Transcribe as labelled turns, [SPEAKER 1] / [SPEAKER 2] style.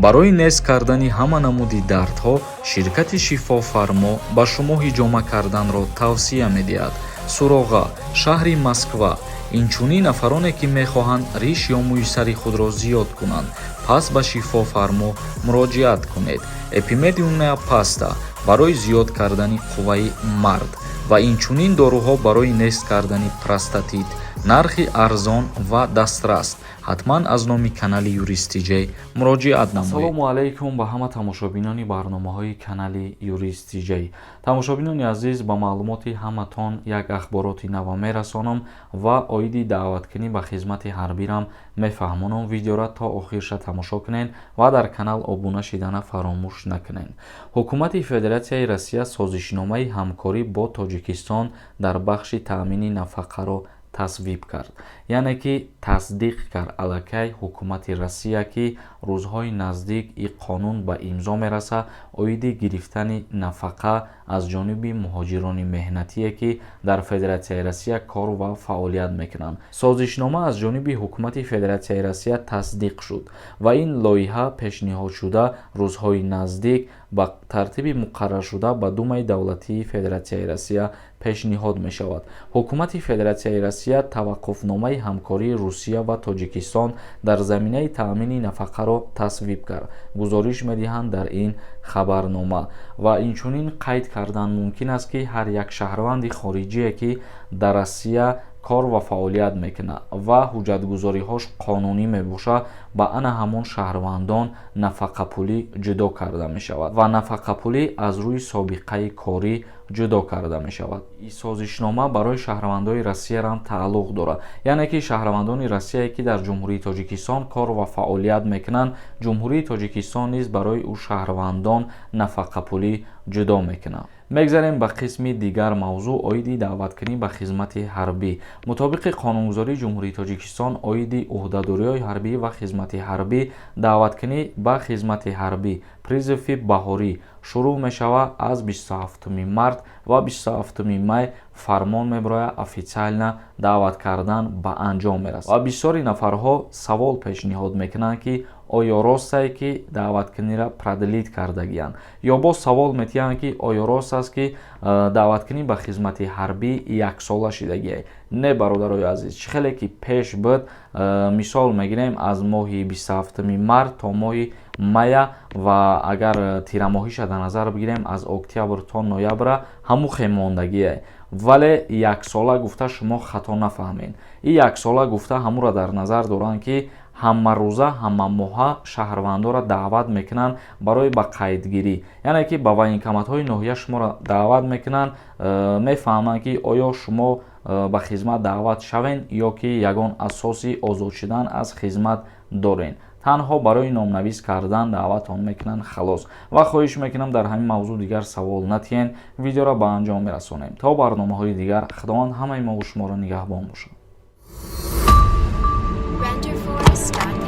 [SPEAKER 1] Барои нест кардани ҳама намуди дардҳо ширкати «Шифофармо» ба шумо ҳиҷома карданро тавсия медиҳад. Суроға: шаҳри Москва. Инчунин нафароне, ки мехоҳанд риш ё мӯи сари худро зиёд кунанд, пас ба «Шифофармо» муроҷиат кунед. Эпимедиумная паста барои зиёд кардани қувваи мард ва инчунин доруҳо барои нест кардани простатит. Нархи арзон ва дастрас. Ҳатман аз номи канали Юрист Тиҷей муроҷиат намоед. Ассалому алайкум ба ҳама тамошобинони барномаҳои канали Юрист Тиҷей. Тамошобинони азиз, ба маълумоти ҳаматон як ахбороти нава мерасонам ва оиди даъваткунӣ ба хизмати ҳарбирам мефаҳмонам. Видеора то охирша тамошо кунед ва дар канал обуна шидана фаромӯш накунед. Ҳукумати Федератсияи Россия созишномаи ҳамкорӣ бо Тоҷикистон дар бахши таъмини нафақаро тасвиб кард, яъне ки тасдиқ кард аллакай ҳукумати Россия, ки рӯзҳои наздик ин қонун ба имзо мерасад оиди гирифтани нафақа аз ҷониби муҳоҷирони меҳнатие, ки дар Федератсияи Россия кор ва фаъолият мекунанд. Созишнома аз ҷониби ҳукумати Федератсияи Россия тасдиқ шуд ва ин лоиҳа пешниҳодшуда рӯзҳои наздик ба тартиби муқарраршуда ба Думаи давлатии Федератсияи Россия пешниҳод мешавад. Ҳукумати Федератсияи Россия таваққуфномаи ҳамкории Русия ва Тоҷикистон дар заминаи таъмини нафақаро тасвиб кард, гузориш медиҳанд дар ин хабарнома. Ва инчунин қайд кардан мумкин аст, ки ҳар як шаҳрванди хориҷие, ки дар Россия кор ва фаъолият мекунад ва ҳуҷҷатгузориҳош қонунӣ мебошад, ба ана ҳамон шаҳрвандон нафақапулӣ ҷудо карда мешавад ва нафақапулӣ аз рӯи собиқаи корӣ ҷудо карда мешавад. Созишнома барои шаҳрвандони Россияам тааллуқ дорад, яъне ки шаҳрвандони Россияе, ки дар Ҷумҳурии Тоҷикистон кор ва фаъолият мекунанд, Ҷумҳурии Тоҷикистон низ барои ӯ шаҳрвандон нафақапулӣ ҷудо мекунад. Мегзарем ба қисми дигар мавзӯъ оиди даъваткунӣ ба хизмати ҳарбӣ. Мутобиқи қонунгузории Ҷумҳурии Тоҷикистон оиди ӯҳдадориҳои ҳарбӣ ва хизмати ҳарбӣ, даъваткунӣ ба хизмати ҳарбӣ, призыв и баҳорӣ шурӯъ мешавад аз 27 март ва 27 май фармон мебарояд, официально даъват кардан ба анҷом мерасад. Ва бисёри нафарҳо савол пешниҳод мекунанд, ки оё ростае, ки даъваткуниро продлить кардагиянд, ё боз савол метиҳанд, ки оё рост аст, ки даъваткунӣ ба хизмати ҳарбӣ яксола шидагие. Не, бародарои азиз, чӣ хеле ки пеш буд, мисол мегирем, аз моҳи 27 март то моҳи мая ва агар тирамоҳиша дар назар бигирем, аз октябр то ноябра ҳамун хемондагие. Вале яксола гуфта шумо хато нафаҳмед. И яксола гуфта ҳамуро дар назар доранд, ки ҳамарӯза, ҳамамоҳа шаҳрвандоро даъват мекунанд барои ба қайдгирӣ, яъне ки ба военкоматҳои ноҳия шуморо даъват мекунанд, мефаҳманд, ки оё шумо ба хизмат даъват шавед ё ки ягон асоси озод шудан аз хизмат доред. Танҳо барои номнавис кардан даъватон мекунанд, халос. Ва хоҳиш мекунам, дар ҳамин мавзӯъ дигар савол натиҳен. Видеоро ба анҷом мерасонем. То барномаҳои дигар Худованд ҳамаи мову шуморо нигаҳбон бошад.
[SPEAKER 2] Renderforest.ai.